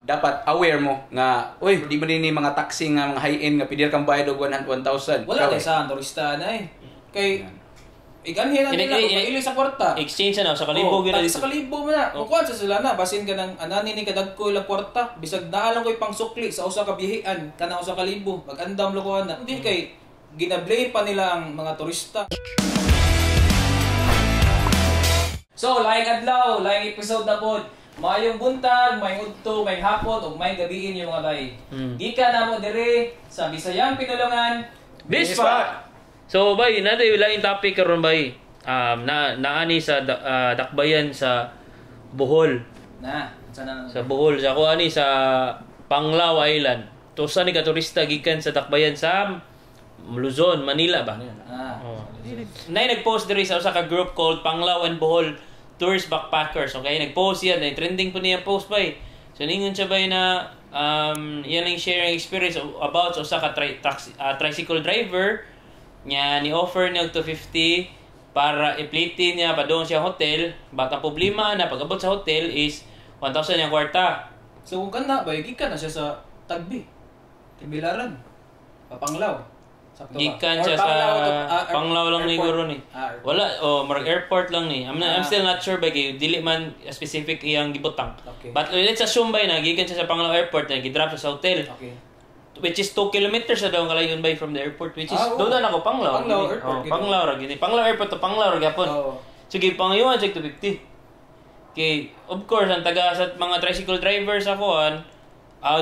Dapat aware mo nga, uy, di ba ni mga taxi nga mga high-end nga pwede kang bayad og 1,000? Wala Ikaw, kay eh. sa turista na eh. Kay iganhi na nila kung maili sa kwarta. Exchange na sa kalibo Oh, gyud na tag dito. sa kalibo mo na. Oh. Mukuan sa sila na basin ka ng anani ni kadagko ilang kwarta, bisag naa lang ko'y pangsukli sa usa ka bihian kana usa ka libo. Mag-andam lo ko na. Hindi kay gina-blame pa nila ang mga turista. So, laing adlaw, laing episode na pod. Maayong buntag, maayong udto, maayong hapon, ug maayong gabiin yung mga bay. Gikan namo dire sa Bisayang Pinulungan, Bispa. So bay, natin laing topic karon, bay. Na naani sa dakbayan sa Bohol. Na, sana na. Sa Bohol, sa kuan ni sa Panglao Island. Tusa ni ka turista gikan sa dakbayan sa Luzon, Manila ba? Ah. Oh. Nay nag-post diri sa usa ka group called Panglao and Bohol Tourist Backpackers. Okay, nag-post yan, nay trending po niya post bay. So ningon siya bay na yan lang sharing experience about sa usa ka tricycle driver nya ni offer niya og 250 para ipliti niya padung siya hotel, but ang problema na pag-abot sa hotel is 1,000 yung kwarta. So kung kana bay, gikan na siya sa Tagbi. Tagbilaran. Papanglaw. Sakto ba? Gikan Or siya sa Panglao to, Panglao lang ni airport. guro ni. Ah, airport. Wala, oh, marag airport lang ni. I'm still not sure ba kay dili man specific iyang gibutang. But let's assume ba na gikan siya sa Panglao Airport na gidrop siya sa hotel. Which is 2 kilometers na daw ang kalayon by from the airport, which is Ah, oo. doon na ako Panglao. Panglao Gini. Airport, Oh, gini. Panglao ra gini. Panglao Airport to Panglao ra gyapon. Oo. So gipangayuan siya 250. Kay of course ang taga sa mga tricycle drivers ako an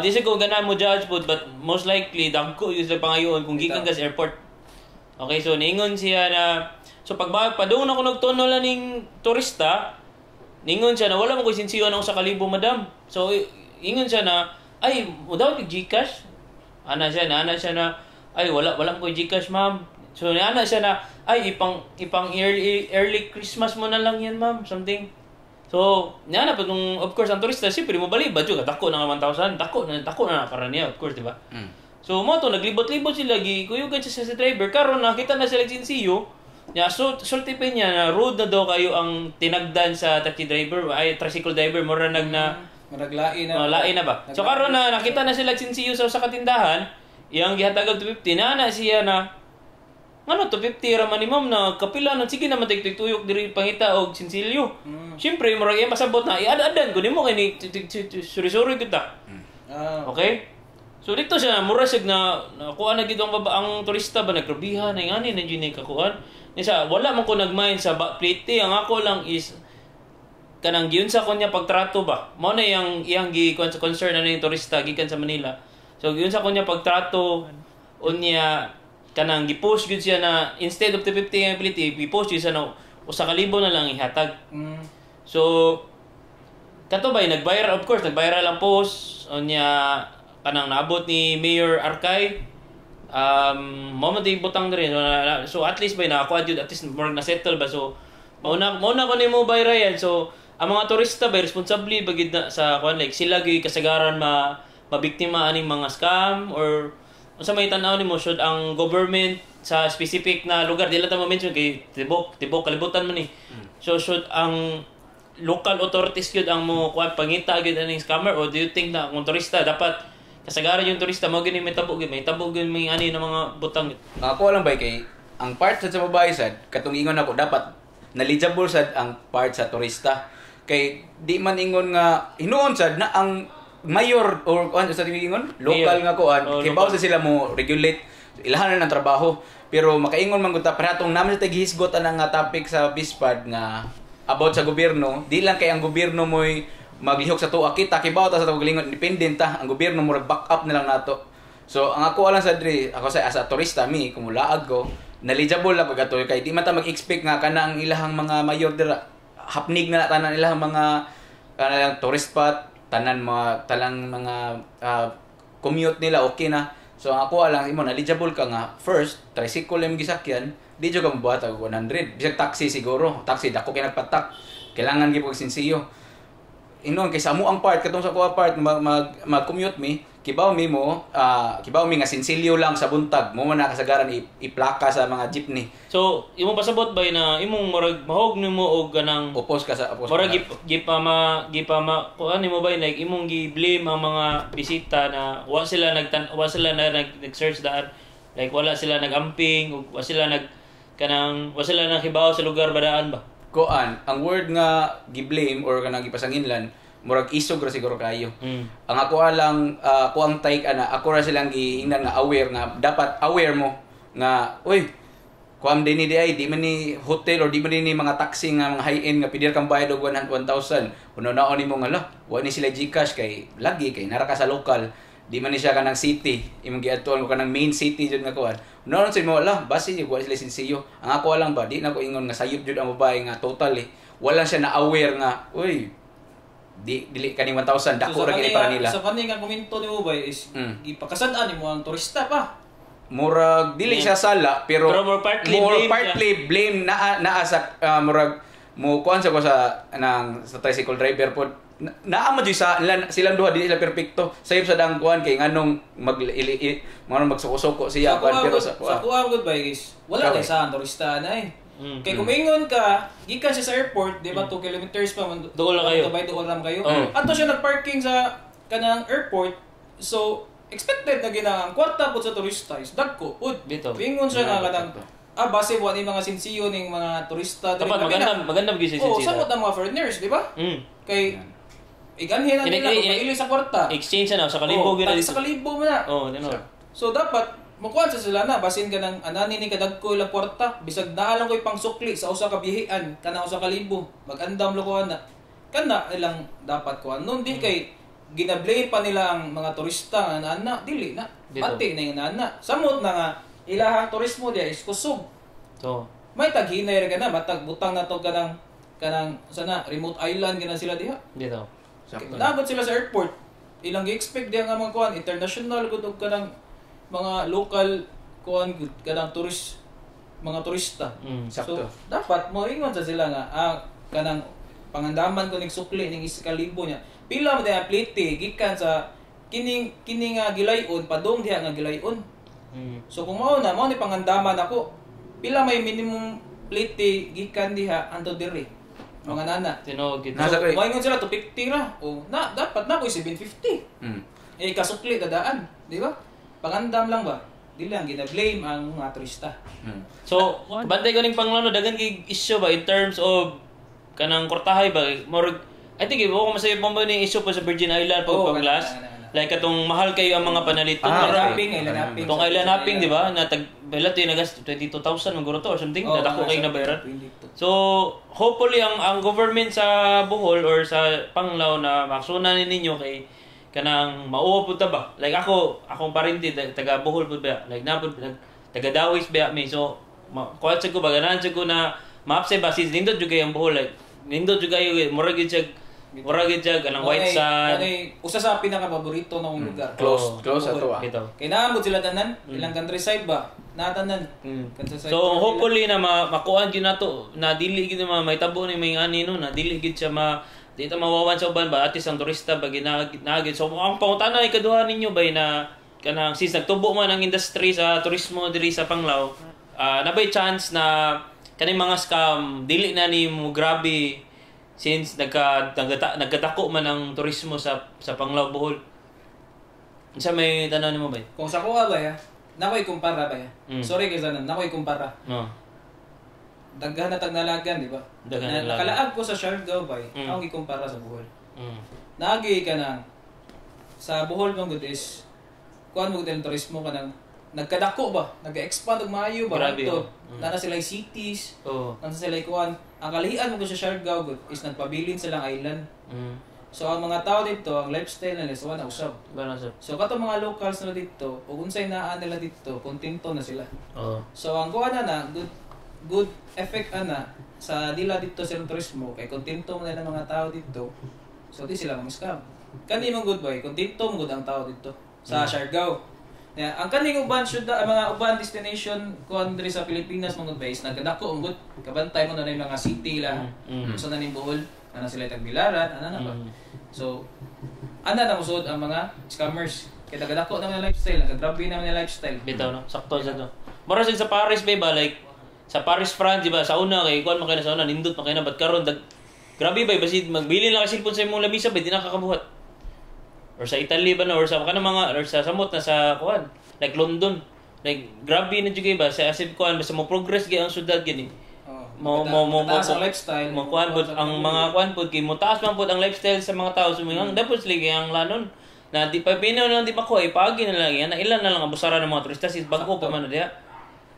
di ko ganahan mo judge po, but most likely dagko yun sila pangayoon kung gikan ka sa airport. Okay, so niingon siya na so pag padung na ko nagtunnel na ning turista, niingon siya na wala mo ko'y sinsiyo na sa kalibo, madam. So ingon siya na ay mo daw kay GCash. Ana siya na ay wala wala mo ko'y GCash, ma'am. So ana siya na ay ipang ipang early early Christmas mo na lang yan, ma'am, something. So, niya na, nung, of course, ang turista, siyempre, mo bali, badyo, dako na nga 1,000, dako na para niya, of course, di ba? So, mo to, naglibot-libot sila, gikuyugan siya sa driver, karon nakita na sila sinsiyo, niya, so, sulti pa niya, na rude na daw kayo ang tinagdan sa taxi driver, ay, tricycle driver, mura nag na, Murag lain na. Oh, lain na ba? So, karon na, nakita na sila sinsiyo sa katindahan, iyang gihatag og 250, na siya na, ngano 250 ra man ni ma'am na kapila na sige naman tig tuyok diri pangita og sinsilyo. Siyempre murag iyang pasabot na iad-adan ko nimo kay ni suri-suri kita. Okay? So dito siya mura siya na nakuha na gid ang baba ang turista ba naggrabihan na ngani na jud ni kakuan. Ni sa wala man ko nagmind sa plate, ang ako lang is kanang giunsa ko niya pagtrato ba. Mao na iyang iyang gi concern na ning turista gikan sa Manila. So giunsa ko niya pagtrato unya kanang gi-post gyud siya na instead of 250 ang ability, gi-post gyud siya na usa ka libo na lang ihatag. So kato bay nag-viral, of course, nag-viral ang post unya kanang naabot ni Mayor Arkay, mao man di butang diri so, so at least bay nakakuha jud, at least murag na settle ba. So mao na ko nimo bay Ryan. So ang mga turista bay responsable ba gid na sa kuan, like sila gyud kasagaran ma mabiktima aning mga scam or unsa may tan-aw nimo, should ang government sa specific na lugar, di lang ta ma-mention kay tibok tibok kalibutan man ni. So should ang local authorities gyud ang mo kuan pangita gyud aning scammer, or do you think na kung turista dapat kasagaran yung turista mo gini may tabo gyud may ani na mga butang? Ako lang ba kay ang part sa babae sad katong ingon ako dapat knowledgeable sad ang part sa turista kay di man ingon nga hinuon sad na ang mayor or kuan sa ingon local Mayor. nga kuan Oh, kay bawo local. sa sila mo regulate ilahan na ng trabaho, pero makaingon man gud ta paratong naman sa taghisgot anang nga topic sa Bispad nga about sa gobyerno. Di lang kay ang gobyerno mo'y maglihok sa tuwa, kita kay bawo ta sa tawag independent ta ang gobyerno, murag back up na lang nato. So ang ako lang sa diri, ako sa as a turista mi kumulaag ko knowledgeable ako gato kay di man ta mag-expect nga kana ang ilahang mga mayor dira hapnig na tanan ilahang mga kanang tourist spot, tanan mga talang mga commute nila okay na. So ang ako lang imo knowledgeable ka nga first tricycle imong gisakyan, di jud ka mobuhat og 100 bisag taxi, siguro taxi dako kay nagpatak, kailangan gyud og sinsiyo. Inon kay sa amo ang part katong sa kuha part mag, mag mag-commute mi, kibaw mi mo, kibaw mi nga sinsilyo lang sa buntag. Mo man na kasagaran iplaka sa mga jeepney. So, imong pasabot ba na imong murag mahog nimo og kanang Opos ka sa opos. murag ka. gipama kuan nimo ba, like imong gi-blame ang mga bisita na wa sila na nag-search daan, like wala sila nag-amping ug wa sila nag kanang wa sila nang hibaw sa lugar ba daan ba? Kuan, ang word nga gi-blame or kanang gipasanginlan, murag isog ra siguro kayo. Ang ako lang ako ang take ana, ako ra silang giingnan nga aware nga dapat aware mo nga, uy, kuam din ni di ay di man ni hotel or di man ni mga taxi nga mga high-end nga pidir kang bayad og 1,000. Kuno naon nimo nga la, wa ni sila GCash kay lagi kay nara ka sa lokal. Di man ni siya kanang city, imong giadtuan ko kanang main city jud nga kuan. Naon sa imo la, basi wa sila sinsiyo. Ang ako lang ba, di na ko ingon nga sayop jud ang babae nga totally. Wala siya na aware nga, uy, di dili kaning 1,000 dako So, ra sa gini kani para nga- nila. Sa kani nga komento ni Ubay is gipakasad-an nimo ang turista pa. Murag dili siya sala pero, Pero more partly more blame partly blame naa naa sa murag mo kuan sa ko sa nang sa tricycle driver pod naa mo jud sa silang duha, dili sila perpekto, sayop sa dang kuan kay nganong mag ili, ili, nganong magsuko-suko siya Sa kuan kuha pero gud sa sa kuan kuha gud ba is wala Ikaw, kay eh. sa ang turista na eh. Kay kumingon ka, gikan siya sa airport, di ba 2 kilometers pa man. Dool na kayo. Bay dool lang kayo. Oo. Ato siya nagparking sa kanang airport. So expected na gina ang kwarta pud sa turista is dagko pud. Dito. Ingon siya nga kanang base wa ni mga sinsiyo ning mga turista diri. Dapat Labi maganda na. maganda gyud Oh, siya. samot ang mga foreigners, di ba? Kay iganhin na nila kung maili sa kwarta. Exchange na sa kalibo Oh, gyud na tag dito. sa kalibo mo na. Oh, dino. So dapat mukuan sa sila na basin ka ng anani ni kadagko ilang kwarta bisag naa lang ko'y pangsukli sa usa ka bihian kana usa ka libo magandam lo ko ana kana ilang dapat kuan nun di kay gina-blame pa nila ang mga turista nga ana dili na Dito. pati na yung ana samot na nga ilahang turismo diya is kusog. So, May taghinay ra ka na matag butang na to kanang kanang sana remote island gina sila diha. Dito. Sakto. Nabot sila sa airport. Ilang gi-expect diha nga mga kuan international gud og kanang mga local kuan gud kanang tourist mga turista. Sakto. So dapat moingon sa sila nga kanang pangandaman ko ning sukli ning isa ka libo niya. Pila mo diha plate gikan sa kining kini nga gilayon padung diha nga gilayon. So kung mao na mao ni pangandaman ako. Pila may minimum plate gikan diha anto diri. Mga nana. Tinuod gyud. Nasa So, kay- moingon sila 250 ra. O na dapat na ko 750. Eh kasukli dadaan, di ba? Pangandam lang ba? Di lang gina-blame ang mga turista. So, bantay ko ning panglano daghan kay issue ba in terms of kanang kortahay ba, murag I think ibo ko masayo pa mo ni issue po sa Virgin Island pag Oo, panglas. kana, kana, kana. Like katong mahal kayo ang mga panaliton. Island okay. hopping, island hopping. Itong island hopping, di ba? Na tag bela to yung nagas 22,000 maguro to or something. Oo, Nadako mga kayo sa nabayaran. 22. So, hopefully ang government sa Bohol or sa Panglao na maksuna ni ninyo kay kanang mauwa pud ta ba. Like ako, akong parinti taga Bohol pud ba. Like na pud taga Dawis ba mi. So, kuha sad ko ba, ganahan sad ko na maapse ba since nindot jud kayo ang Bohol, like nindot jud kayo, murag gyud siya kanang white sand. Mao usa sa pinaka-paborito na akong lugar. Close, Oo. close ato ah. Bitaw. Kay naamot sila tanan, ilang countryside ba? Natanan. Countryside. So hopefully na makuan gyud nato na dili gyud ma mahitabo ni may ani no na dili gyud siya ma di ta mawawan sa uban ba, at least ang turista ba ginagid. So ang pangutana ikaduha ninyo bay na kanang since nagtubo man ang industry sa turismo diri sa Panglao, nabay chance na kaning mga scam dili na ni mo grabe since nagkadako man ang turismo sa Panglao Bohol? Unsa may tanaw nimo bay? Kung sa kuha ba ya, nakoy kumpara ba ya. Sorry kay tanan, nakoy kumpara. No. Daghan na tagnalagan, di ba? Daghan Na, na nalagan. Nakalaag ko sa Siargao bay, akong gikumpara sa Bohol. Naagi ka nang sa Bohol man gud is kuan mo gud ang turismo kanang nagkadako ba, nag-expand og maayo ba Grabe, adto. oh. Naa sila cities, Oo. naa sila kuan. Ang kalihian mo gud sa Siargao gud is nagpabilin silang island. So ang mga tao dito, ang lifestyle nila sa wala usab. Ba sir? So katong mga locals na dito, ug unsay naa nila dito, kontento na sila. Oo. So ang kuha na na good good effect ana sa dila dito sa turismo kay kontento man nila mga tao dito. So di sila mang scam. Kani mong good boy, kontento mo good ang tao dito sa Siargao. Ya, ang kaning uban syudad, ang mga uban destination kuan diri sa Pilipinas mga good boy is nagkadako ang good. Kabantay mo na na yung mga city la. Sa na ning Bohol. Ana sila tagbilaran, ana na ba. So ana na musod ang mga scammers. Kay tagadako na mga lifestyle, nagagrabe na mga lifestyle. Bitaw no, sakto sa to. Mura sa Paris ba like sa Paris France di ba sa una kay kuan man kay na sa una nindot man kay na but karon grabe ba basid magbili lang ka cellphone sa imong lamisa ba di na kakabuhat. Or sa Italy ba na or sa kanang mga or sa samot na sa kuan like London. Like grabe na jud kay ba sa asip kuan basta mo progress gyud ang syudad gani. Oh, Mo mo mo mataas ang lifestyle. Mo kuan pud ang mga kuan pud kay mo taas man pud ang lifestyle sa mga tao so mga dapat sila kay ang lanon na di pa pinaw na lang di pa ko ipagi na lang yan na ilan na lang abusaran ng mga turista sis bago pa man na diha.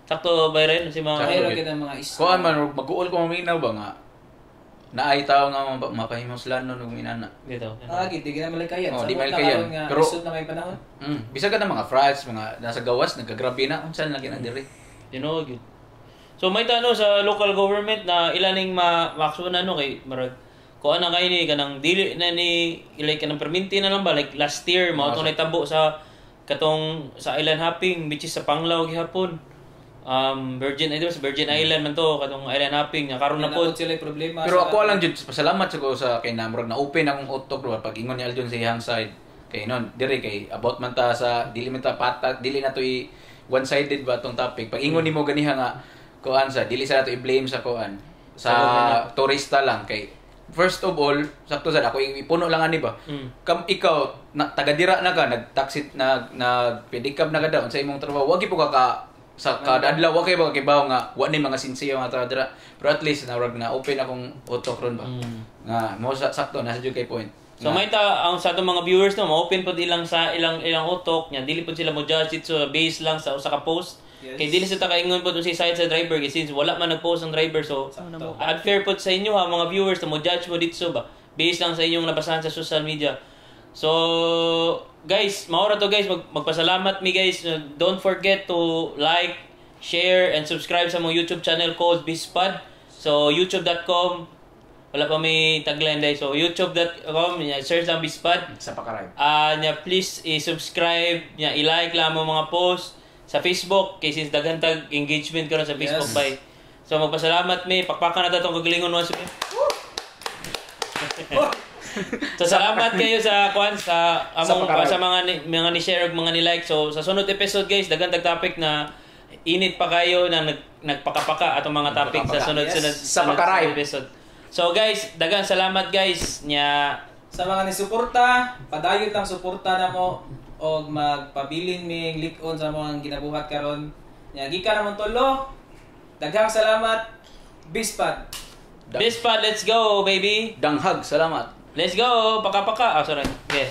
Sakto ba rin si mga Kaya ra gyud ang mga isla. Kuan man mag-uol ko maminaw ba nga naay tao nga mapahimuslanon ug minana. Dito. Ah, gid di na malikayan. Oh, Sa di na malikayan. karon nga Pero- lisod na may panahon. Bisag ka na mga France, mga nasa gawas nagkagrabe na unsa na lagi na diri. Tinuod gyud. So may tano sa local government na ilaning ma-aksyonan no kay marag kuan na kay ni kanang dili na ni ilay kanang perminti na lang ba like last year mao tong nahitabo sa katong sa island hopping which is sa Panglao gihapon. Virgin ay sa Virgin Island man to katong island hopping nga karon na Na pod. sila problema. Pero sa ako lang jud pasalamat sa ko sa kay na murag na open akong utok bro pag ingon ni Aljon sa iyang side kay non diri kay about man ta sa dili man ta pata dili na to i one-sided ba tong topic pag ingon nimo ganiha nga kuan sa dili sa nato i-blame sa kuan sa turista lang kay first of all sakto sad ako ipuno lang ani ba. Kam ikaw na, taga-dira na ka nag-taxi nag nag pedicab na ka daw sa imong trabaho wag po ka ka sa kada adlaw wa kay ba kibaw nga wa ni mga sincere nga tao dira pero at least na na open akong utok ron ba nga mo sa, sakto nasa jud kay point. So may ta ang sa atong mga viewers no, ma-open pod ilang sa ilang ilang utok nya dili pod sila mo judge it so based lang sa usa ka post. Yes. Kay dili sa ta kaingon pod unsay side sa driver kay since wala man nag-post ang driver so Sakto. unfair pod sa inyo ha mga viewers na mo judge mo ditso ba based lang sa inyong nabasahan sa social media. So guys, maora to guys, magpasalamat mi guys. Don't forget to like, share and subscribe sa mong YouTube channel called Bispad. So youtube.com wala pa may tagline dahil. So youtube.com search lang Bispad. Sa pakaray. Nya please i-subscribe, nya i-like lang mo mga post sa Facebook kay since daghan tag engagement karon sa Facebook Yes. bay. So magpasalamat mi, pakpakan na ta tong kagalingon once again. So salamat kayo sa kwan sa among Sa pakaray. sa mga ni, mga ni share ug mga ni like. So sa sunod episode guys, daghan tag topic na init pa kayo na nagpakapaka atong mga topic sa Nagpakapaka. sunod Yes. sunod Sa sunod, pakaray. sunod episode. So guys, daghang salamat guys nya Sa mga nisuporta, padayon lang suporta namo og magpabilin ming lik-on sa mga ginabuhat karon. Nya gikan namon tulo. Daghang salamat. Bispad. Bispad, let's go baby. Danghag, salamat. Let's go! Paka-paka! Ah, sorry. Okay.